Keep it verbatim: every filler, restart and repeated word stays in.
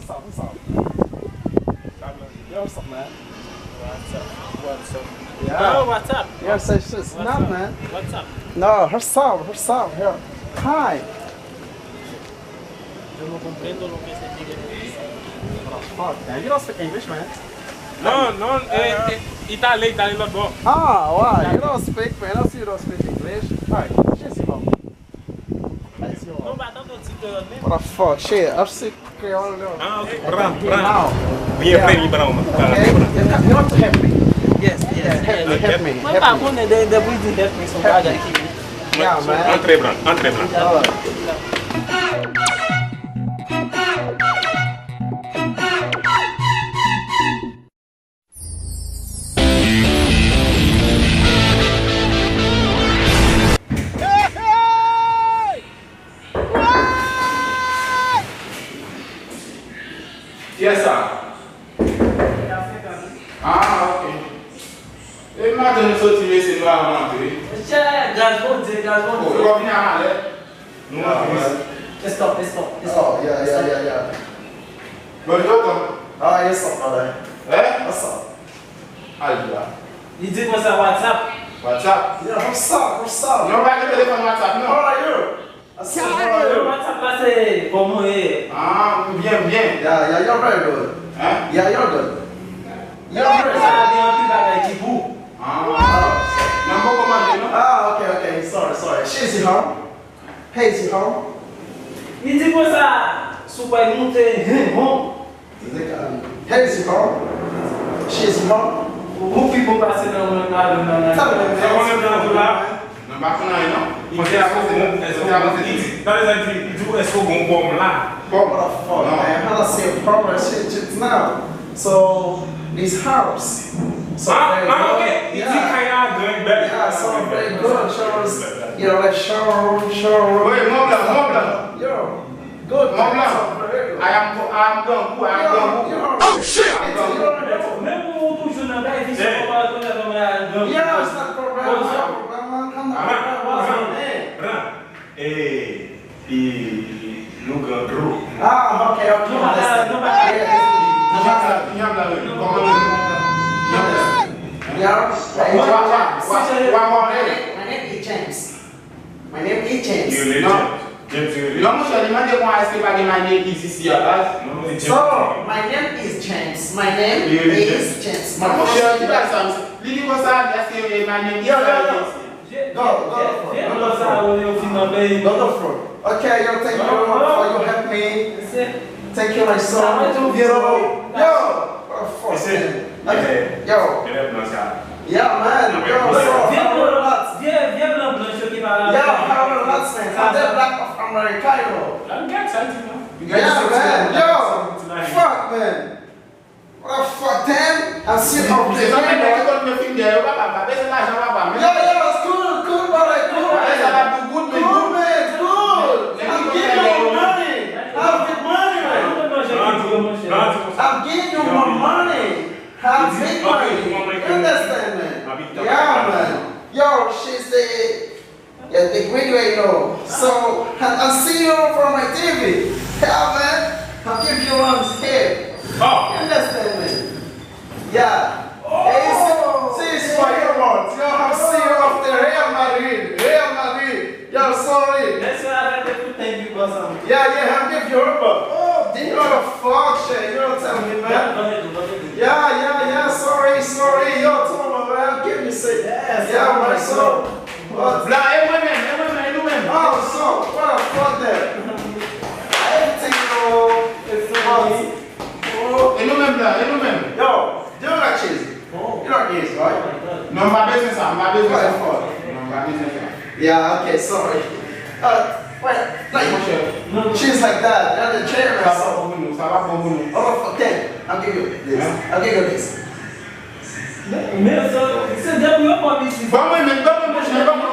What's up, what's up? Yo, what's up, man? What's up? What's up? Yeah. Oh, what's up? Yo, say sis. Nah, man. What's up? No, what's up, what's up? Yo. Hi. Yo no comprendo lo que se quiere decir. What the fuck, man? You don't speak English, man. No, no, eh, eh, itale, itale lòt bò. Ah, why? You don't speak, man. I see you don't speak English. Alright, she's your mom. That's your Nou mom. pa tanto ti kreyòl menm. What the fuck? Shit, I speak Creole, no. Ah, ok, pran, pran. Now. Byen pran li pran ou. Okay? You have to help me. Yes, yes. Help me, help me, Mwen pa help me. konnen de depi w di help me se yon bagay ki. Yeah, man. Antre blan, antre blan. Alright. Kiyès sa? Ah, ok. E maten nou soti mesye nou pa janm antre. Monchè, gras Bondye, gras Oh, Bondye. yo pa vini a malè. Nou antre. Stop, stop, stop. Oh, yeah, yeah, yeah, yeah. Bon, yo kontan. Ah, yes, sir, brother. Eh? What's up? Al di la. Li di konsa WhatsApp. WhatsApp. Yeah, what's up? What's up? Non, pa gen telefòn WhatsApp, How non. Are you? I said, how are you? WhatsApp la se kòman w ye? Ah, byen, byen. Yeah, yeah, you're very good. Hein? Yeah, you're good. You're very Sa good. gen anpil bagay ki pou. Ah. Nan bon kòmande, non? Ah, okay, okay. Sorry, sorry. She's home. Hey, is he home? Li di konsa, si w pral moute, hen, bon. Hey, is he home? She is home? Ou pi bon pase nan mwen, nan mwen, nan mwen. Tell me, Sa konnen man. nan tou la. Nan pa konn anyen, non? Mwen te avanse, bon, èske w bon? Li di, tande sa, li di, li di, èske w bon, bon la. Bon. What the fuck, man? I don't see a problem. She just now. So, this house. So, Ah, very ah, ok. good. Li di kay la gran, bèl. Yeah, so very good. Shows, you know, like showroom, showroom. Wi, mò blan, mò blan. Yo, good. Mò blan. So, very good. I am, I am grangou, I am grangou. Yo, yo. I am grangou. Menm ou toujou nan bay, vi se konpa konnen kòman la al gran. Yeah, it's not problem. No problem, man. Come on, come on, man. Ran. E, e, nou gran dro. Ah, okay, okay, understand. Inyam la, inyam la, wi. Kòman nou? Yeah. Wa, wa, wa, wa, wa, wa, My name is James. My name is James. Yo le Non. James. James yo le. Non, monchè, li mande mwen èske pa gen my name is ici a baz. Non, non, li James. So, my name is James. My name Yo le is James. James. My Monchè, ki name baz sa, li di konsa, èske my name is Yo, yo, yo. James? Go, go, go, go, go. Yo fin nan peyi. Go, go, go. Okay, yo, thank you for you help me. Thank you, my son. Yo, yo, what the fuck, man? Yo, yeah, man. Yo, so, Vye how blan, are nuts? vye, vye blan blanch yo ki pa la. Yo, how are nuts, man? I'm the black of America, you know. L ap gad sa l di non. Yeah, man. Yo, fuck, man. What the fuck, damn? I see how Se sa menm ki konn mwen fin dèyè yo, papa, pa bezwen lajan, papa. Yo, yo, it's cool, cool, brother, cool, Papa, sa man. la pou goud, men Cool, goud. man, cool. I'm giving you money. I'm with money, man. I'm giving you more money. Have big money. You understand, man? Yeah, man. Yo, she say, yeah, big video, you know. So, I, I see you from my T V. Yeah, man. I give you runs here. You understand, man? Yeah. Hey, see, see, it's for you, man. Yo, I see you after Real Madrid. Real Madrid. Yo, sorry. Mèsi avèk tout thank you ansanm. Yeah, yeah, I'm give you a hug. Oh, damn. Yo, the fuck, shit. You don't tell me, man. Yeah, yeah, yeah, sorry, sorry. Yo, tell me, man. Give me say, yes, yeah, man, so, but, Blan, e mwen menm, e mwen menm, e nou menm. Oh, so, what the fuck, then? Everything, you know, it's about, oh, E nou menm, blan, e nou menm. yo, do you like cheese? You like cheese, right? Non, m pa bezwen sa, m pa bezwen What the sa. fuck? Non, m pa bezwen sa. Yeah, okay, sorry. Uh, wait, like, Monchè, cheese like that, and the chair sa and pa bon pou nou, sa pa bon pou nou. Oh, fuck that. I'll give you this. I'll give you this. Men, men, se, se depi yo pran isit. Ban mwen, men, ban mwen, monchè, ban mwen.